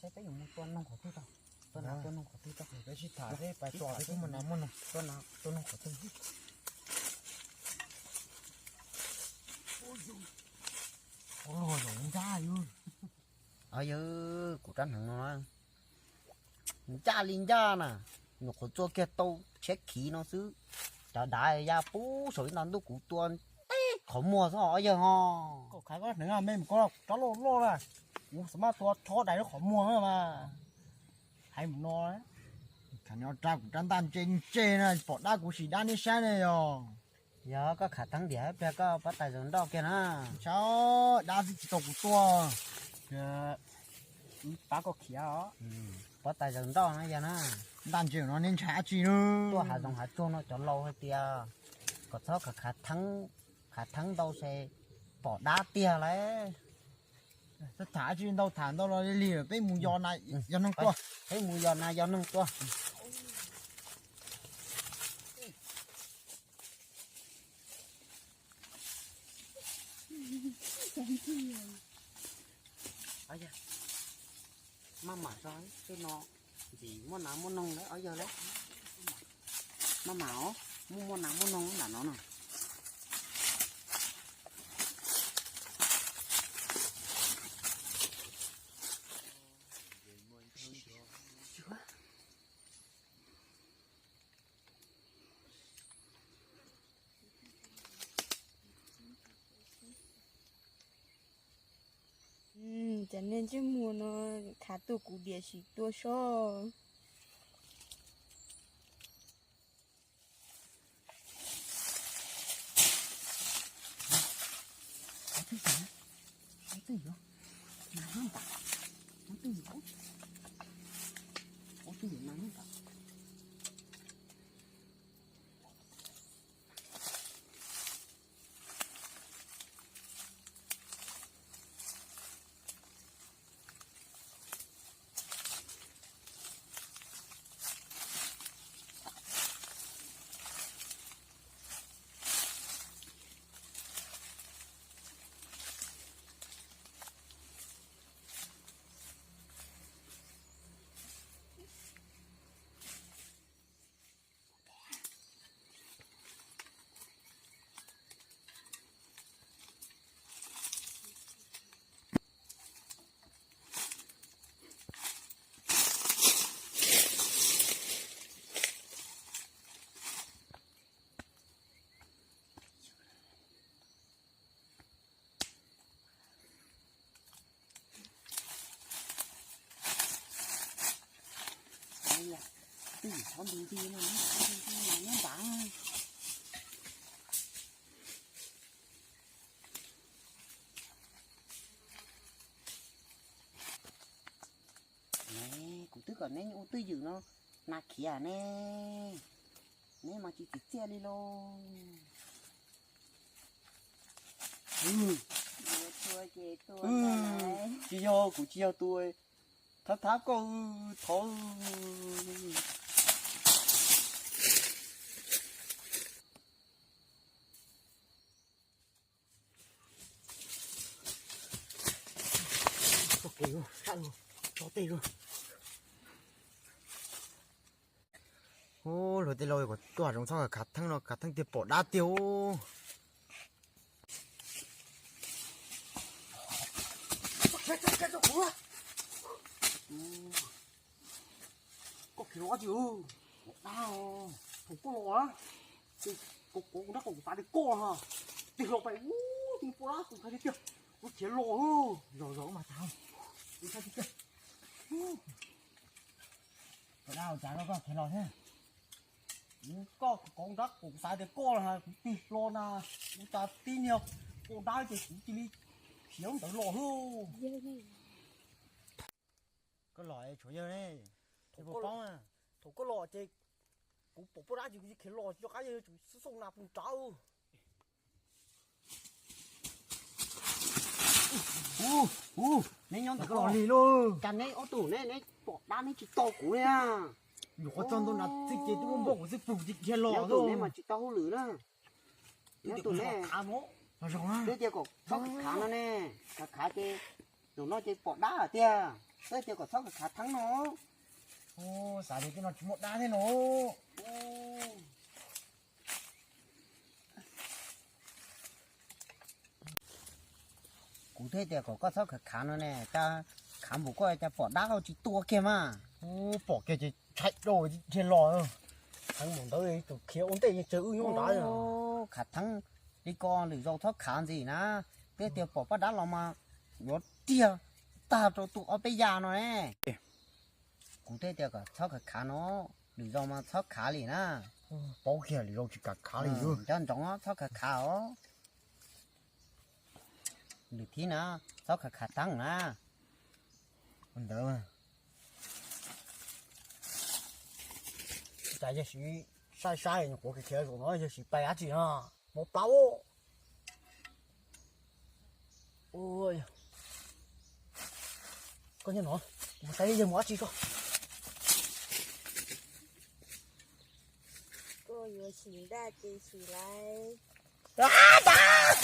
Saib peb yuav mus tua noog qhov twg tau. Tua noog qhov twg tau. Peb sib tham seb pais tso peb mus na muaj noog. Tua noog qhov twg. Ua luag zoo ncaj yus. Yawg, kuv rab hneev no na, ncaj li ncaj na, nyuam qhuav txua kiag tau tshiab khiv no xwb. Cov dav ya pub saum ib nta ntuj kuv tua teb qhov muag xwb os yawg ho. Koj khav koj hneev me mus koj rab loj loj na, kuv xam maj tua tshob dais lub qhov muag mas. Hais mus no, khav no rab kuv rab ntaj ntse ntse na, pom dab kuv sim dab neb saib ne yog. Yog koj khav theeb diam ib pliag koj pob tais zaws nroj kiag na. Tshab dab xwb tsis tau kuv tua. Pab koj khiav os. Pob tais zaws nroj na yog na. Ntaj ntse no neb ntshai dab tsi na. Tuaj hav zoov hav tsuag no cov laus hais tias kom txhob khav theeb, khav theeb ntau ces pom dab tiag lauj. Txhob tham dab tsi ntau, tham ntau los lig lig lawm, peb mus yos nas yos noog tuaj. Peb mus yos nas yos noog tuaj. Maj mam tso, tej no ntxim muaj nas muaj noog lawm os yawg lawm. Maj mam os, muaj muaj nas muaj noog nram no na. Cov niag ntsej muag no khav tuaj kuv diam sim tua sob. Twb yog txhob nti nti no, nyob nrad. Kuv twb kom neb ua twj ywm no, nas khiav ne, neb mas tsis txim txiaj li lauj. Tsis yog, kuv tsis yog tus thab thab koj, thov. Ub, luag tej laus kom tuaj hav zoov txhob khav theeb no, khav theeb tiag pom dab tiag. Koj khiav los tsis ua dab, thaum koj los, koj kov kuv rab qau kuv xav tias koj na, tig hlo pais ub, tig pom dab kuv xav tias tiag, kuv khiav los, zom zaws mas tas, kuv xav tias tiag. Pom dab ua cas koj khiav los thiab? Kuv koj kov kuv rab qau kuv xav tias koj na, kuv tig hlo na, kuv xav tib niag pom dab ces kuv cia li khiav ntawd los xwb. Koj los tshuav yawg ne, thaum koj los ces kuv pom poj dab ces kuv cia khiav los, tsis nco qab yawg tsum xub xoo nas pus nrad. Ub, ub, neb nyob ntawm koj los lig lauj. Cas neb ob tug ne, neb pom dab neb tsis tau kuv li. Nyuam qhuav txog ntua nrad txij ces twb muab npog kuv xwb pug cia khiav los. Neb tus ne mas tsis tau hauj lwm na. Neb tus ne, twb tias kom txhob khav no ne, khav khav ces zaum no ces pom dab lawm tiag. Twb tias kom txhob khav khav theeb no. Xav tias tej no tsis muaj dab thiab no. Kuv thiaj tias kom koj txhob khav khav no ne, cas khav npaum koj cas pom dab koj tsis tua kiag mas. Pom kiag ces ntshai rau thiaj los. Khav npaum ntawd tus khiav ua ntej yeej tsawg wb nyob nrad. Khav theeb li ko lwm zaus txhob khav ntxiv na, twb tias pom poj dab los mas yuav riag tag rau tus ob peb yas no ne. Kuv thiaj tias kom txhob khav khav no, lwm zaus mas txhob khav li na. Paub kiag lwm zaus tsis kam khav li. Nco ntsoov txhob khav khav os. Lwm thib na, txhob khav khav theeb na. Ntawd cas yog siv saib saib nyuam qhuav khiav zaum no yog siv pais dab tsi no, mus plaub. Koj nyob no, mus saib yog mus dab tsi tso. Koj yuav sim ntaj ces sim lais. Dab, dab.